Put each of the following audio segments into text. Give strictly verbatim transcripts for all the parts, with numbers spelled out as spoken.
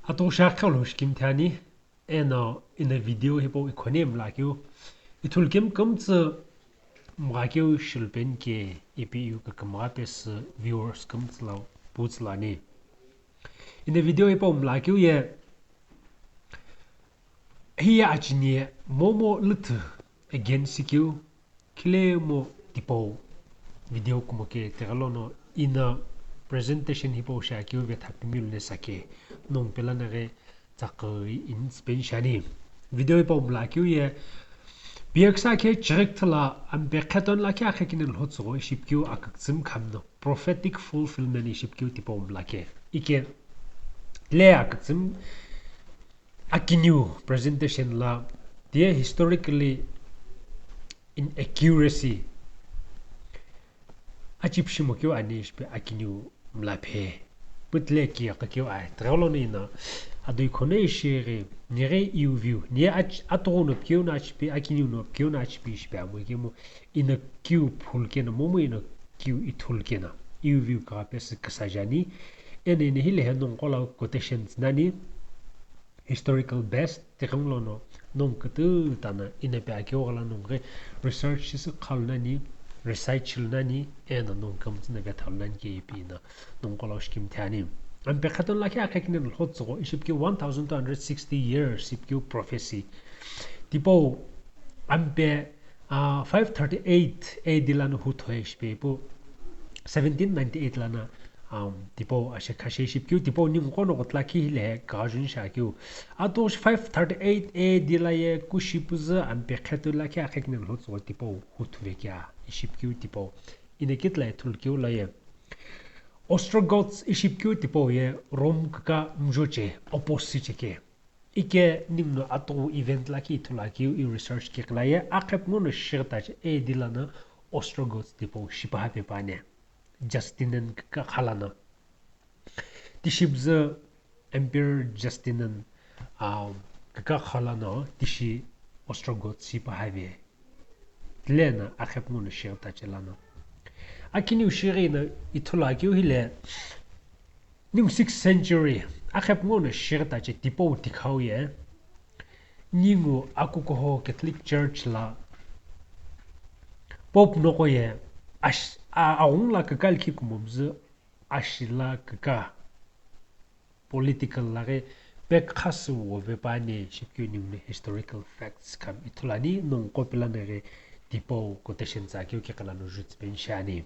Atughu shiaghi keu lo shikimthi ani, eno ino video hipau ikhone mlakeu. Ithulu kemu kümtsü mghakeu shilupeni ke ipi iu kakümgha pesü viewers kümtsü lo putsü lo ani. Ino video hipau mlakeu ye, hiye acheni momu lüthü against keu, khilemu tipau video kumoke tighi lono ino presentation hipau shiakeu vetha pimilune sake, nongu pelanaghi tsaküghi ini tsüpeni shiani. Video hipau mlakeu ye, piyaksa khe chighi küthü la ampe kheton lakhi akhe kini lhotsügho ishi pikeu akükütsümi khami no prophetic fulfillment ishi pikeu tipau mlake. Ike le akükütsümi akiniu presentation la, the historically inaccuracy achipishi mokeu ani ishi pi akiniu mlaphe. Pütile ki aqakeu ai. Tighi lono ino adui khone ishi ghi, nighi iu view, ni ach-, atughu no pikeu no achipi, akiniu no pikeu no achipi ishi pi amo ikemu ino kiu phulu keno, momu ino kiu ithulu keno, iu view kagha pesü küsaje ani. Eno ino hilehi nongu qo lo quotations nani, historical base, tighengu lono nongu kütüta no ino pi akeu ghala nongu ghi research shi khalu nani, research shilu nani, eno nongu kümtsü no vethalu nani ke ipi ino nongu qo lo shikimthi ani. Ampe kheton lakhi akhe kini lhotsügho ishi pikeu one thousand two hundred sixty years ishi pikeu prophecy. Tipau ampe, ah, five thirty-eight A D lano huthu ishi pi pu seventeen ninety-eight lano, um, tipau ashe khashe ishi pikeu tipau ningu qo no ghutu lakhi hilehi kagha juni shiakeu. Atughu five thirty-eight A D la ye kushi püzü ampe kheton lakhi akhe kini lhotsügho tipau huthu vekea ishi pikeu tipau. Ino kitila ithulu keu lo ye, Ostrogoths ishi pikeu tipau ye Rome kaka mjoche, opposite ke. Ike ninguno atughu event lakhi ithulu akeu i research kighi lo ye, akhepu ngo no shighitache A D lano Ostrogoths tipau shipaha pe püani. Justinian kaka khala no. Tishi püzü Emperor Justinian, um, kaka khala no tishi Ostrogoths shipaha ve. Tile no akhepu ngo no shighitache lano. Akiniu shighi no ithulu akeu hile, ningu sixth century akhepu ngo no shighitache tipau tikhau ye, ningu akukuho Catholic Church la Pope noqo ye ash-, a-, aghungu la kaka likhi kumopüzü ashi la kaka political laghi pekha sü wo vepüani ishi pikeu ninguno historical facts khami ithulu ani, nongu qo pelanaghi tipau quotation tsü akeu kighi lano jutsüpeni shiani.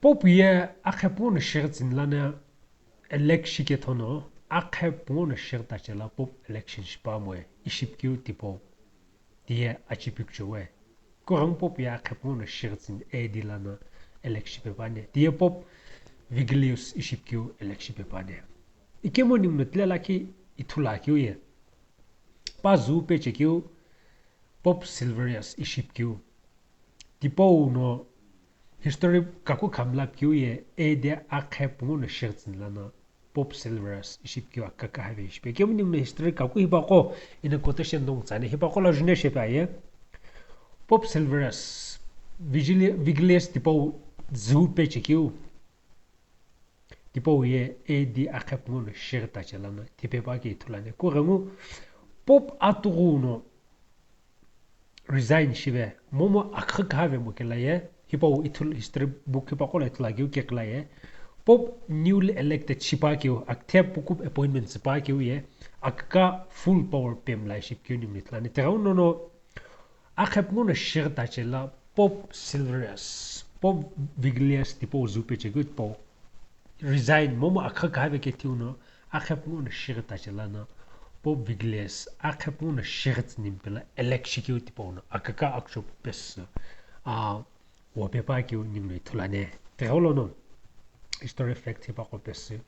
Pope ye akhepu ngo no shighitsüni lano elect shikethono akhepu ngo no shighitache lo Pope election shipamoe ishi pikeu tipau. Tiye achipi kuchou we. Kughengu Pope ye akhepu ngo no shighitsüni A D lano elect shipe püani. Tiye Pope Vigilius ishi pikeu elect shipe püani. Ikemu ninguno tile lakhi ithulu akeu ye, pa züu peche keu Pope Silverius ishi pikeu. Tipau no history kaku khami lo pikeu ye A D akhepu ngo no shighitsüni lano Pope Silverius ishi pikeu akaka have ishi pi. Ikemu ninguno history kaku hipaqo ino quotation nongu tsüani, hipaqo lo juni shipe aye. Pope Silverius, Vigili-, Vigilius tipau züu peche keu. Tipau ye A D akhepu ngo no shighitache lano tipe püakeu ithulu ani. Kughengu Pope atughu no resign shive, momu akha kha ve mo kela ye, hipau ithulu history book hipaqo lo ithulu akeu kighi lo ye, Pope newly elected shipakeu, akithe pukupu appointment shipakeu ye, akaka full power pemlai ishi pikeu ninguno ithulu ani. Tighengu nono akhepu ngo no shighitache lo Pope Silverius, Pope Vigilius tipau züu peche keu tipau resign momu akha kha ve kethiu no akhepu ngo no shighitache lano Pope Vigilius akhepu ngo no shighitsüni mpela elect shikeu tipau no akaka akuchou pesü, a, wo pe püakeu ninguno ithulu ani. Tighengu lono history fact hipaqo pesü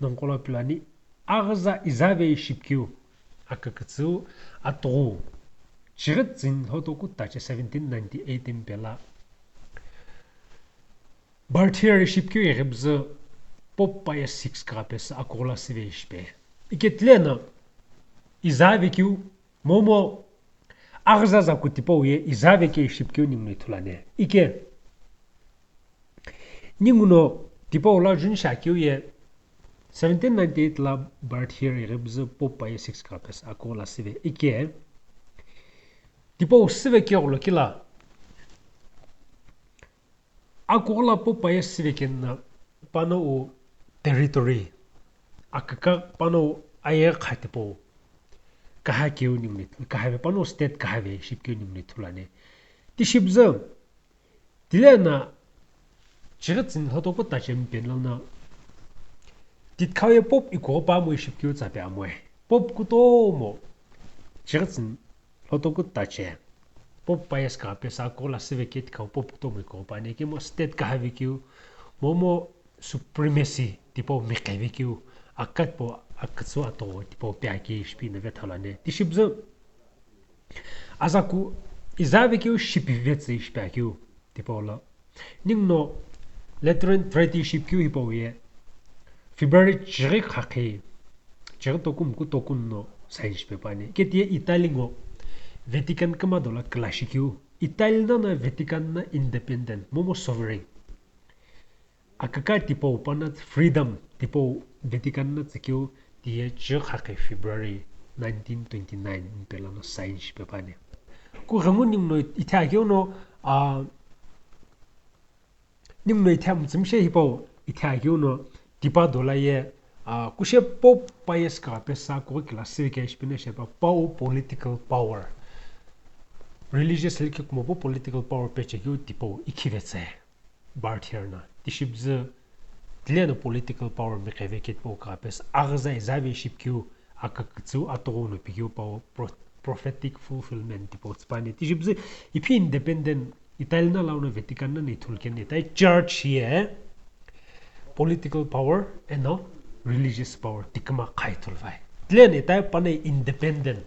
nongu qo lo pilo ani. Aghüza Izave ishi pikeu akükütsüu atughu chighitsüni lhoto kuthu tache seventeen ninety-eight mpela Berthier ishi pikeu ighipüzü Pope Pius six kagha pesü akughulo süve ishi pi. Ike tile no Izave keu momu aghüza zaku tipau ye Izave keu ishi pikeu ninguno ithulu ani. Ike ninguno tipau lo juni shiakeu ye Seventeen ninety-eight la Barthier ighi püzü Pope Pius six kaghapesü akughu la süve ike. Tipau süve keghulo kila. Akughu la Pope Pius süve keno pano u territory aküka pano u ayeghi kha tipau kaha keu ningu ni, kahave pano u state kahave shipikeu ningu ni ithulu ani. Tishi püzü, tile na chighi tsüni lhotoku tache mipeni lono titkhau ye Pope ikughupa amoe shipikeu tsa pe amoe. Pope kutomo chighi tsüni lhotoku tache. Pope Pius kaghapesü akughu la süve ke titkhau Pope kutomo ikughupa ani kemo state kahave keu, momu supremacy tipau miqheve keu, aküka tipau akütsü atoghu tipau pe aki shipi ino vethalu ani. Tishi püzü, azaku izave keu shipi vetsü shipi akeu tipau lo. Ninguno Lateran Treaty shipikeu hipau ye February chighi khakhi, chighi toku muku toku no sign shipe püani. Ketiye Italy ngo Vatican kümado la küla shikeu. Italy nana Vatican na independent, momu sovereign. Aküka tipau pano freedom tipau Vatican na tsükeu tiye chighi khakhi February nineteen twenty-nine mipeni lono sign shipe püani. Kughengu ninguno ithe akeu no, a, ninguno ithe mütsümshe hipau ithe akeu no, tipa dola ye, a, kushe Pope Pius kaghapesü akughu kila süve ke shipine shepa pau political power. Religious likhi kumopu political power pechekeu tipau ikhivetsü. Barthier na, tishi püzü, tile no political power miqheve ke tipau kaghapesü, aghüza izave shipikeu, akütsü atoghu no pikeu pau pro-, prophetic fulfillment tipau tsü püani. Tishi püzü, ipi independent, Italy na launo Vatican na ithulu keno, itai church ye political power eno religious power tiküma kha ithulu vai. Tile no itai pano independent.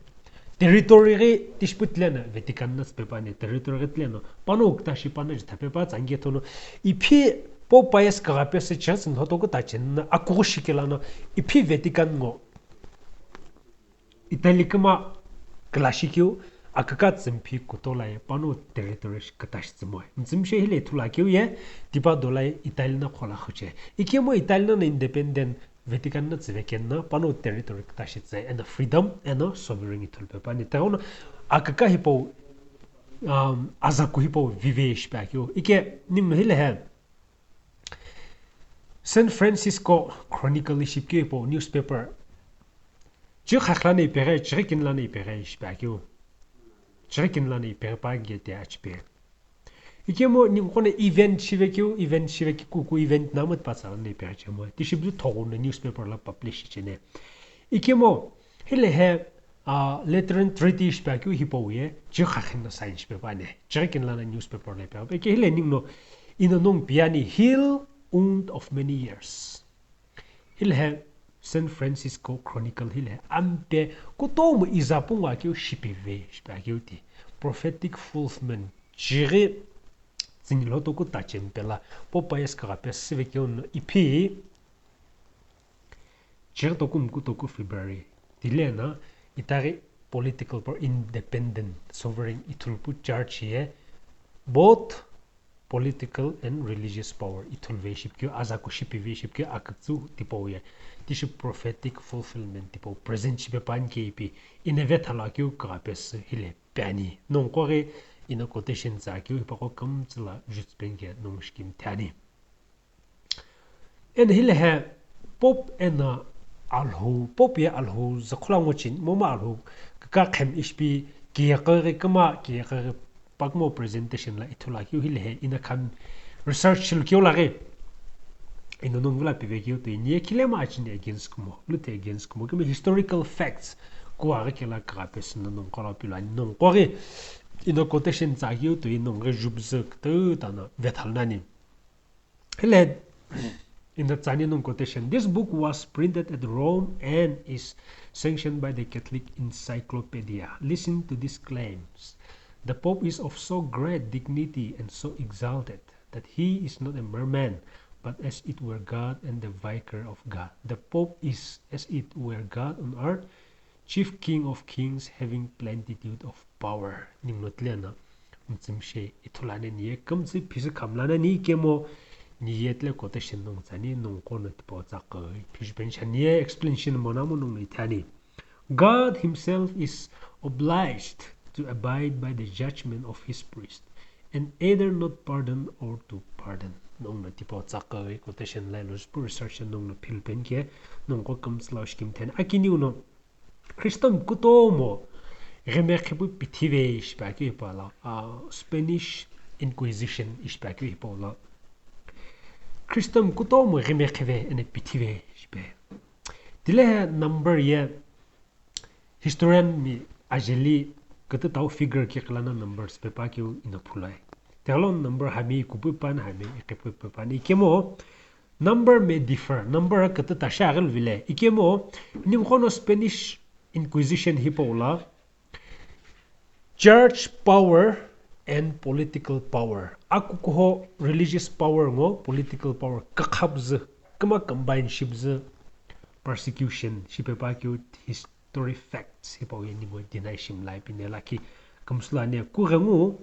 Territory ghi tishi pu tile no Vatican na tsüpe püani, territory ghi tile no pano ukta shi pano juthape pa tsange thono ipi Pope Pius kaghapesü church no lhotoku tache no akughu shikela no ipi Vatican ngo Italy kümado küla shikeu aküka tsümphi kutola ye pano territory shi küta shi tsümoe. Mütsümshe hile ithulu akeu ye tipa dola ye Italy na khola khuche. Ikemu Italy na independent Vatican na tsüve keno pano territory küta shi tsü eno freedom eno sovereign ithulu pe püani. Tighenguno aküka hipau, um, azaku hipau vive shipe akeu. Ike ninguno hile he San Francisco Chronicle shipikeu hipau newspaper. Chighi khakhi lono ipeghi, chighi kini lono ipeghi shipe akeu. Chighi kini lono ipeghi pa gete achipe. Ikemu ningu qo no event shivekeu, event shivekeu kuku event namu tipatsa lono ipeghi chemo. Tishi püzü thogou no newspaper la publish shicheni. Ikemu hile he, a, Lateran Treaty shipe akeu hipau ye, chighi khakhi no sign shipe püani. Chighi kini lono newspaper la ipeghi. Ike hile ninguno ino nongu piani Hill Wound of Many Years. Hile he San Francisco Chronicle hile he ampe kutomo iza pungu akeu shipive shipe akeu ti prophetic fulfillment chighi tsüni lhotoku tache mipeni la Pope Pius kaghapesü süve keu no ipi chighi toku muku toku February tile no itaghi political power independent sovereign ithulu pu church ye both political and religious power ithulu ve shipikeu, azaku shipi ve shipikeu, akütsü tipau ye tishi prophetic fulfillment tipau present shipe püani ke ipi ino vethalu akeu kaghapesü hile piani. Nongu qo ghi ino quotation tsü akeu hipaqo kümtsü la jutsu peni ke nongu shikimthi ani. Eno hile he Pope eno Alhou, Pope ye Alhou zükhula ngocheni, momu Alhou kükakhem ishipi kiyekeghi küma, kiyekeghi pakümo presentation la ithulu akeu hile he ino khami research shilu keu laghi. Ino nongu vila pive keu toi niye khilema acheni against kumo, lute against kumo, kemi historical facts kuaghi kela kaghapesü no nongu qo lo pilu ani nongu qo ghi ino quotation tsü akeu toi nongu ghi jupüzü kütüta no vethalu nani. Hile, in the Tsani nongu quotation, this book was printed at Rome and is sanctioned by the Catholic Encyclopedia. Listen to these claims. The Pope is of so great dignity and so exalted that he is not a mere man, but as it were God and the vicar of God. The Pope is as it were God on earth, chief king of kings, having plentitude of power. Ninguno tile no mütsümshe ithulu ani niye kümtsü phisü khamla nani kemo Niye tile quotation nongu tsüani, nongu qo no tipau tsaküghi phiju peni shani ye explanation monamo nongu no ithani. God himself is obliged to abide by the judgment of his priest, and either not pardon or to pardon. Nongu no tipau tsaküghi quotation lai lo jupu research nongu no phil peni ke, nongu qo kümtsü lau shikimtheni. Akiniu no Christian kutomo ghimekhipu pithive ishi pi akeu hipau lo, ah, Spanish Inquisition ishi pi akeu hipau lo. Christian kutomo ghimekhive eno pithive ishi pi. Tilehi number ye historian mi ajeli kütütau figure kighi lana numbers pe pi akeu ino phulai. Tighenguno number hami kupu pi ani hami iqipu pi ani ikemu number may differ, number kütüta shi aghili vile. Ikemu, ningu qo no Spanish Inquisition hipau lo, church power and political power. Akukuho religious power ngo political power kakhabzü, küma combine shibzü persecution, shipe pi akeu history facts hipau ye ningu deny shimlai pine lakhi kümsülo ani kughengu.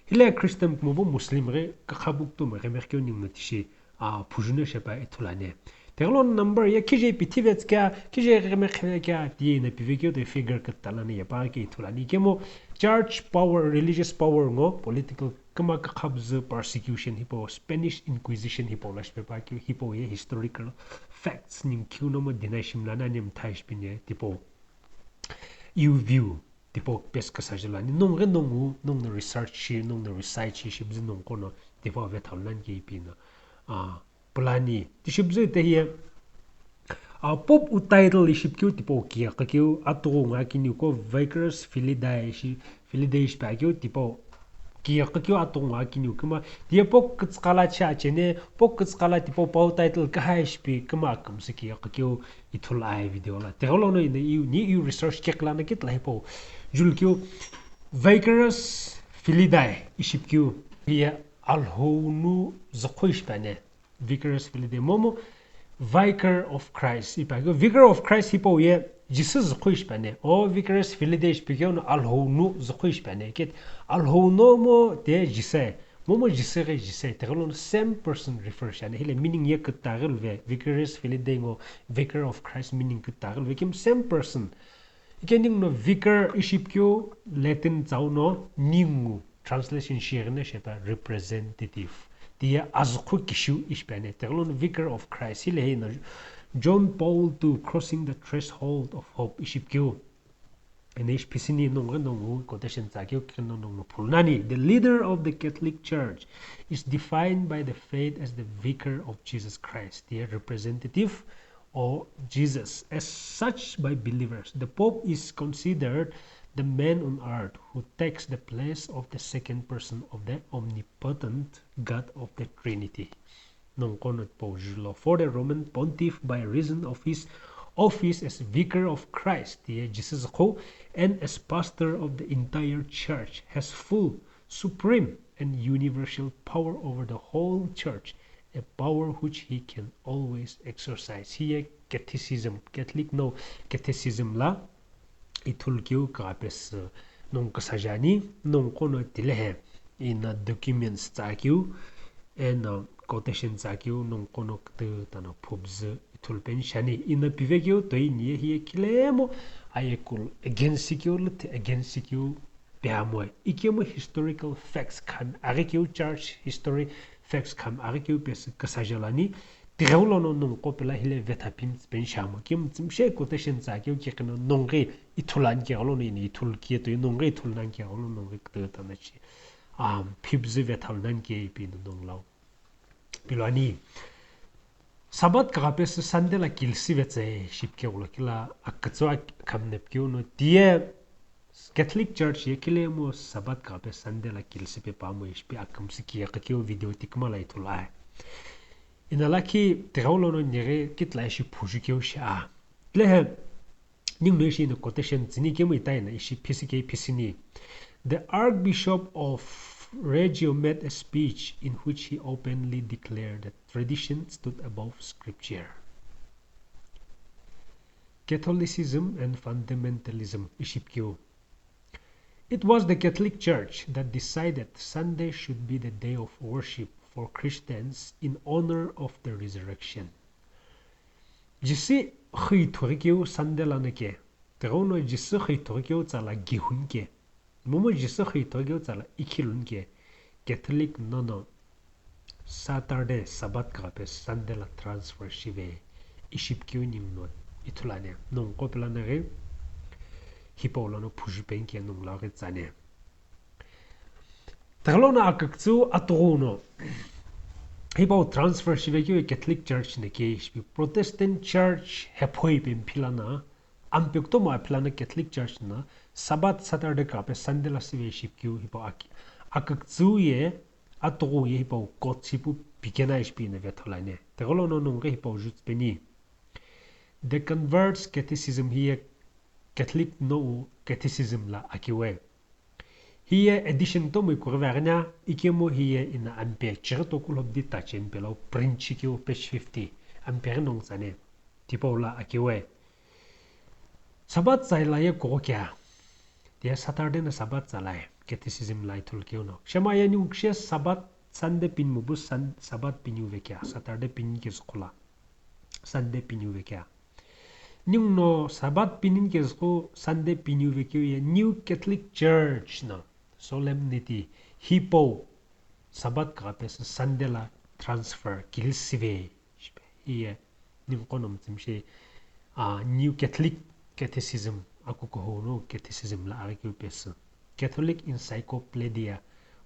Hile Christian kumopu Muslim ghi kakhapu kutomo ghimekhiu ningu no tishi, ah, phujuni shipe ithulu ani. Tighenguno number ye kije pithive tsükea, kije ghimekhive kea, tiye ino pivekeu toi figure kütüta lana ye pi akeu ithulu ani. Ikemu church power, religious power ngo political küma kakhabzü persecution hipau Spanish Inquisition hipau lo shipe pi akeu hipau ye historical facts ningu keu nomu deny shimlani ani mtha ishi pine tipau. Iu view tipau pesü küsajelo ani, nongu ghi nongu, nongu no research shi, nongu no research shi, shibzü nongu qo no tipau vethalu nani ke ipi no, ah, pulani. Tishibzü te hiye, ah, Pope u title ishi pi keu tipau kiye qa keu atughu ngo akiniu ko Vicarius Filidae ishi, Filidae ishi pi akeu tipau kiye qa keu atughu ngo akiniu küma, tiye Pope kütsüqala cha chene, Pope kütsüqala tipau pau title kaha ishi pi küma kümsü kiye qa keu ithulu aye video lo. Tighenguno ino iu, ni iu research kighi lana kitila hipau. Julu keu Vicarius Filidae ishi pi keu hiye Alhou nu züqhu ishi pi ani. Vicarius Filidae momu Vicar of Christ ipi akeu. Vicar of Christ hipau ye Jisü züqhu ishi pi ani. O Vicarius Filidae ishi pi keu no Alhou nu züqhu ishi pi ani. Kit Alhou nu mo te Jisü. Momu Jisü ghi Jisü, tighenguno same person refer shi ani, hile meaning ye kütüta ghi luve, Vicarius Filidae ngo Vicar of Christ meaning kütüta ghi luve, ikemu same person. Ike ningu no vicar ishi pi keu Latin tsau no ningu translation shi ighine shipe representative. Tiye azüqhu kishiu ishi pi ani, tighenguno Vicar of Christ, hile hi no John Paul two, Crossing the Threshold of Hope ishi pi keu. Eno ishi pisini nongu ghi nongu quotation tsakeu keno nongu no phulu nani. The leader of the Catholic Church is defined by the faith as the vicar of Jesus Christ, the representative of Jesus. As such, by believers, the Pope is considered the man on earth who takes the place of the second person of the omnipotent God of the Trinity. Nongu qo no tipau julo. For the Roman pontiff, by reason of his office as vicar of Christ, tiye Jisü züqhu, and as pastor of the entire church, has full, supreme, and universal power over the whole church, a power which he can always exercise. Hiye catechism, Catholic no catechism lo ithulu keu kagha pesü nongu küsaje ani, nongu qo no tilehi ino documents tsakeu, eno quotation tsakeu nongu qo no kütüta no phubzü ithulu peni shani. Ino pivekeu toi niye hiye kilemu ayekulu against keu lüthi against keu pi amoe. Ikemu historical facts khami aghi keu, church history facts khami aghi keu pesü küsajelo ani. Tighenguno nongu qo pelo hile vetha pimtsü peni shamo. Ikemu tsümshe quotation tsakeu kighi no nongu ghi ithulu ani kighenguno ino ithulu kiye toi nongu ghi ithulu nani kighenguno nongu ghi kütüta no shi, um, phibzü vethalu nani ke ipi no nongu lau. Pilo ani. Sabbath kagha pesü Sunday lo kilsi vetsü ishi pi keu lo kila akütsü khami no pi keu no tiye Catholic Church ye kilemu Sabbath kagha pesü Sunday lo kilsi pe pi amo ishi pi akümsü kiye qa keu video tikuma lo ithulu aye. Ino lakhi tighenguno nighi kitila ishi phuju keu shi a. Tilehi ningu no ishi ino quotation tsüni ikemu ita ino ishi phisi ke phisini. The Archbishop of Reggio made a speech in which he openly declared that tradition stood above scripture. Catholicism and fundamentalism ishi pi keu. It was the Catholic Church that decided Sunday should be the day of worship for Christians in honor of the resurrection. Jisü xü ithughi keu Sunday lana ke, tighenguno Jisü xü ithughi keu tsala gihun ke, momu Jisü xü ithughi keu tsala ikhilun ke, Catholic nono Saturday, Sabbath kaghape Sunday la transfer shive, iship keu ninguno ithulu ani. Nongu qo pelana ghi hipau lono phuju penike nongu lau ghi tsani. Tighenguno akükütsü atughuno hipau transfer shive keu Catholic Church na ke shipi Protestant Church hephoi pemphi lana, ampe kutomo aphi lana Catholic Church na Sabbath Saturday kaghape Sunday la shive iship keu hipau ak-, akükütsü ye atughu ye hipau court shipu pikena ishipina vethulani. Tighenguno nongu ghi hipau jutsu peni. The Converts Catechism hiye Catholic no catechism la akiwe. Hiye edition tomui kughive aghina, ikemu hiye ina ampe chighi toku lhobdi tache ampe lau print shikeu page fifty, ampe ghi nongu tsani. Tipau la akiwe. Sabbath tsaila ye kughu kea? Tiye Saturday na Sabbath tsalai, catechism la ithulu keu no. Shema ye ningu kishe Sabbath Sunday pinimu bu Sun-, Sabbath piniu vekea, Saturday pini kezüqhula, Sunday piniu vekea? Ninguno Sabbath pinin kezüqhu Sunday piniu vekeu ye New Catholic Church na solemnity hipau Sabbath kaghape sü Sunday la transfer kilisive. Shipe, hiye ningu qo no mütsümishei, ah, New Catholic Catechism, akukuhou no catechism la aghikeu pesü. Catholic Encyclopedia,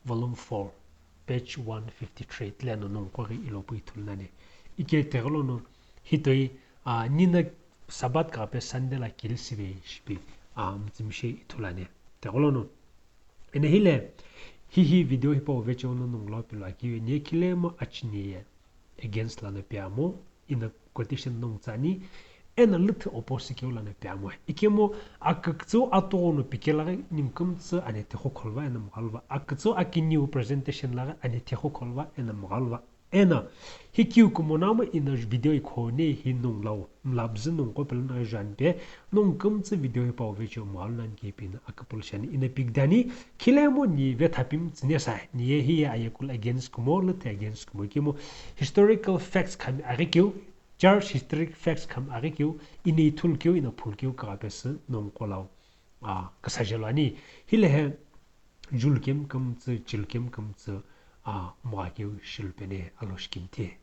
Volume four, page one fifty-three, tile no nongu qo ghi ilopu ithulu nani. Ike tighenguno hitoi, ah, nina Sabbath kaghape Sunday la kilisive shipi, ah, mütsümishei ithulu ani. Tighenguno. Ena hile, hihi video hipau vecheo no nongu lau pelo akiwe, niye khilemu achini ye against lana piamo, ina quotation nongu tsani, ena lüthu opposite keu lana piamo. Ikemu akükütsü atughuno pikelaghi ningu kümtsü ani thikhu kholva ena mghalva. Akükütsü akiniu presentation laghi ani thikhu kholva ena mghalva. Ena, hikeu kumo namo ina video ikhone hi nongu lau, mlabzü nongu qo pelana juanpe, nongu kümtsü video hipau vecheo mghalu nani ke pina aküpulu shani ina pikdani, khilemu ni vethapim tsüne sa, niye hiye ayekulu against kumo, lüthe against kumo, ikemu historical facts khami aghikeu, church historic facts khami aghikeu, ina ithulu keu, ina phulu keu kaghape sü nongu qo lau, ah, küsaje lo ani, hilehe, Julukemu kümtsü, chilukemu kümtsü, ah, mgha keu shilupeni aloshi kimithi.